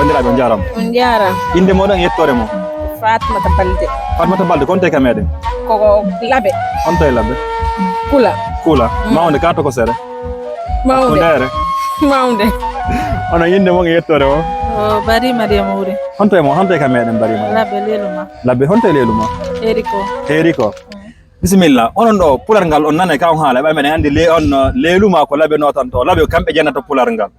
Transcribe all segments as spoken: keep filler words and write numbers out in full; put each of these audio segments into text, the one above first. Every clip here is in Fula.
Banndiraaɓe, on njaaraama. On njaaraama. Innde mooɗon e yettoore mon? Fatmata Balde. Fatmata Balde, ko honto e ka meɗen? Ko Labe. Honto e Labe? Kula. Kula. Mm. Mawnde ka tokosere? Mawnde. Hakkundeere? Mawnde. Onon innde mon e yettoore mon? O Bari Mariama Wuri. Honto e mo, honto e ka meɗen Bari Mariama? Labe Leluma. Labe, honto e Leluma? Heeri ko. Heeri ko. Mm. Bisimilla. Onon ɗo, pular ngal on nanay ka on haala, ɓay meɗen anndi le-, on, uh, Leluma ko Labe notanto. Labe ko kamɓe jannata pular ngal.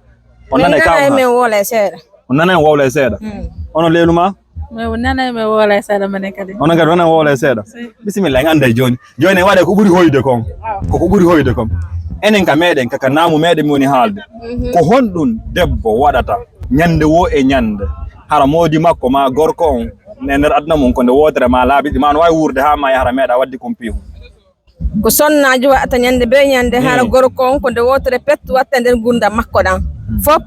On nanay ka on haala. Min nanay men woola e seeɗa. On nanay on wowla e seeɗa. Mm. Onon Leluma? Mi nanay mi wowla e seeɗa minen kadi. Onon kadi on nanay wowla e seeɗa. Si. Bisimilla, en annday jooni. Jooni en waɗay ko ɓuri hoyde kon. Awa. Ko ko ɓuri hoyde kon. Enen ka meɗen, ka, ka naamu meɗen mi woni haalde. Mhm. Ko honɗum debbo waɗata ñande woo e ñande? Hara moodi makko ma gorko on e nder aduna mum ko nde wootere ma laabi ɗiɗi, ma no waawi wuurde haa maayi hara meeɗa waɗde kon piihu. Ko sonnaajo waɗata ñande bee ñande, hara gorko on ko nde wootere pet watta nder ngurndan makko ɗan. Hmm. Fop.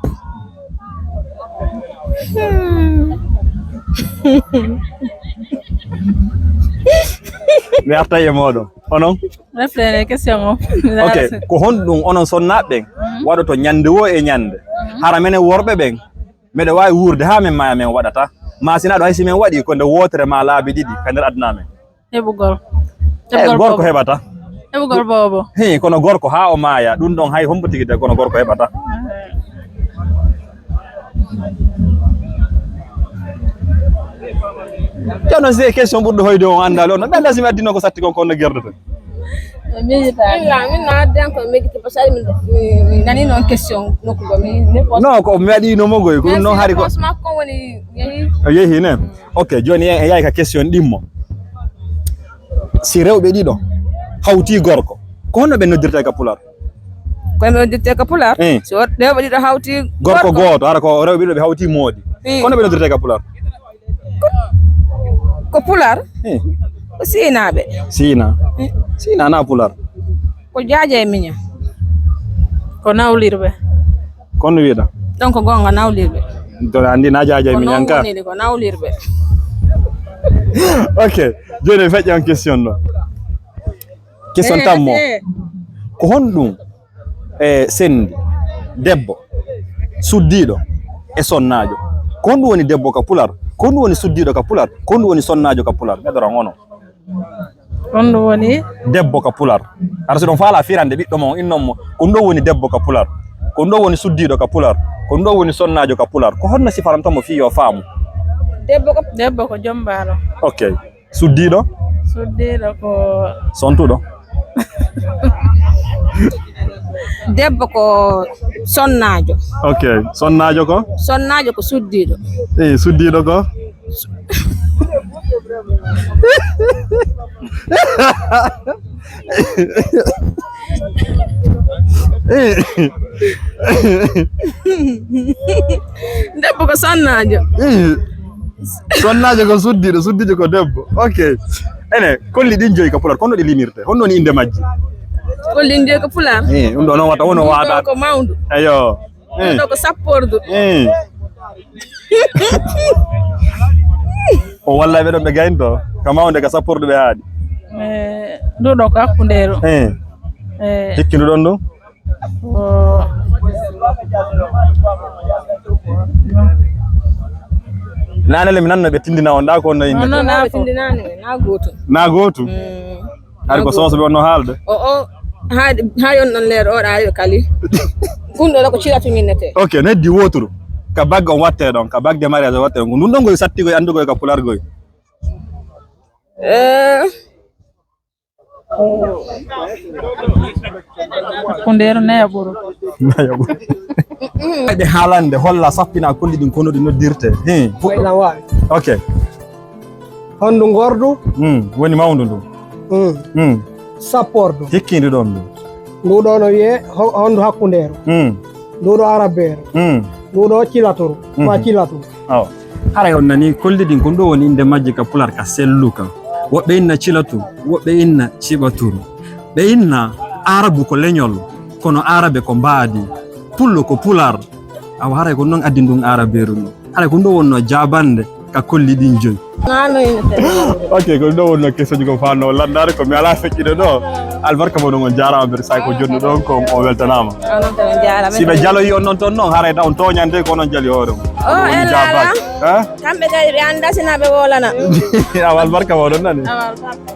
Mi artay e mooɗon. Onon? Reflene question o. Ok, ko honɗum onon sonnaaɓe ɓen waɗoto ñande woo e ñande? Hmm. Hara menen worɓe ɓen, meɗen waawi wuurde haa men maaya men waɗata. Ma sinaa ɗum hay si men waɗi ko nde wootere ma laabi ɗiɗi ka nder aduna men. Heɓugol. Eh, heɓugol gorko boobo. Heɓata. Heɓugol boobo. Hi, kono gorko haa o maaya, ɗum ɗon hay hombo tigi de kono gorko heɓata. Jono se question ɓurɗo hoyde on anndaali on. Ɓen dasi mi addino ko satti kon kono gerdete. Min na addan ko mejiti pasal min nani non question nokku go mi. Non, ko mi waɗi no mogoy ko ɗum non hari ko. Réponse makko woni yehi. O yehi ne. Ok, jooni en, en yahi ka question ɗimmo. Si rewɓe ɗiɗo hawti gorko, ko honno ɓe noddirta ka pular? Ko ɓe noddirta ka pular? Eh. Si wor-, rewɓe ɗiɗo hawti gorko gooto, hara ko rewɓe ɗiɗo ɓe hawti moodi. Eh. Ko honno ɓe noddirta ka pular? Ko, ko pular? Eh. Ko siinaaɓe. Siina. Eh. Siina na pular. Ko jaaja e miña. Ko nawlirɓe. Kono wiɗa? Ɗon ko goonga nawlirɓe. Dole anndi na jaaja e miña ka. Ko nawlirɓe. Ok, jooni mi feƴƴi on question ɗo. Question tammo. Eh. Ko honɗum e sendi debbo suddiiɗo e sonnaajo? Ko honɗum woni debbo ka pular? Ko honɗum woni suddiiɗo ka pular? Ko honɗum woni sonnaajo ka pular? Ɓe ɗoran ono. Ko honɗum woni? Debbo ka pular. Hara si ɗon faala firande ɓiɗɗo mo, innon mo. Ko ɗum ɗo woni debbo ka pular. Ko ɗum ɗo woni suddiiɗo ka pular. Ko ɗum ɗo woni sonnaajo ka pular. Ko honno sifaranto mo fii yo faamu? Debbo ko, debbo ko jombaalo. Ok. Suddiiɗo? Suddiiɗo ko sontuɗo. Debbo ko sonnaajo. Ok. Sonnaajo ko? Sonnaajo ko suddiiɗo. Eh, suddiiɗo ko? Eh. Debbo ko sonnaajo. Eh. Sonnaajo ko suddiiɗo, suddiijo ko debbo. Ok. Ene, kolli ɗin joyi ka pular, kono ɗi limirte. Honno woni innde majji? Kolli ɗin joyi ka pular? Eh, ɗum ɗo noon wata wono waata. Ko mawndu. Eyo. Eh. Ɗo ko sappordu. Eh. O walla ɓe ɗon ɓe gaynto. Ka mawnde ka sappordu ɓe haaɗi. Eh, ɗo ɗo ko hakkundeeru. Eh. Eh. Hikkindu ɗon ɗum? Ko naane le mi nanno ɓe tindina on ɗa ko no yimɓe. Non, non, na gootu. Na gootu. Mm. Ari ko sonso ɓe onno haalde. O, o, ha, ha yon non leer o ɗa yo kali. Kun ɗo ko cira to minnete. Ok, no heddi woturu. Ka bagge on watte ɗon, ka bagge mariage watte ɗon. Ɗum ɗon goy satti goy andu goy ka pular goy. Eh. Hakkundeeru naya ɓuru. Naya ɓuru. Ɓe haalande holla sappina kolli ɗin kono ɗi noddirte. He. Wayla waawi. Ok. Hondu ngordu? Mm, woni mawndu ndu. Mm. Mm. Sappordu. Hikkindu ɗon ndu. Ndu ɗo no wiye ho-, hondu hakkundeeru. Mm. Ndu ɗo arabeeru. Mm. Ndu ɗo cilaturu. Ma cilatu. Awa. Haray on nanii kolli ɗin, ko ɗum ɗoo woni innde majji ka Pular ka selluka. Woɓɓe inna cilatu, woɓɓe inna ciɓaturu. Ɓe inna Aarabu ko leñol, kono Aarabe ko mbaadi. Pullo ko Pular. Awa haray ko ɗum ɗon addi ndun Aarabeeru ndun. Haray ko ɗum ɗoo wonnoo jaabannde ka kolli ɗin joyi. Ok, ko ɗum ɗoo wonnoo kesoji ko faanoo lanndaade ko mi alaa feƴƴude ɗoo. Albarka mon on jaaraama, mbeɗa saay ko jonnu ɗon ko on weltanaama. Onon tan on jaaraama. Si ɓe jaloyi on noon toon noon, haray on tooñande ko onon jali hoore mon. O, ella ala. Kamɓe kay ɓe annda sina ɓe wolana. Awa albarka ma, oɗon nani? Awa albarka.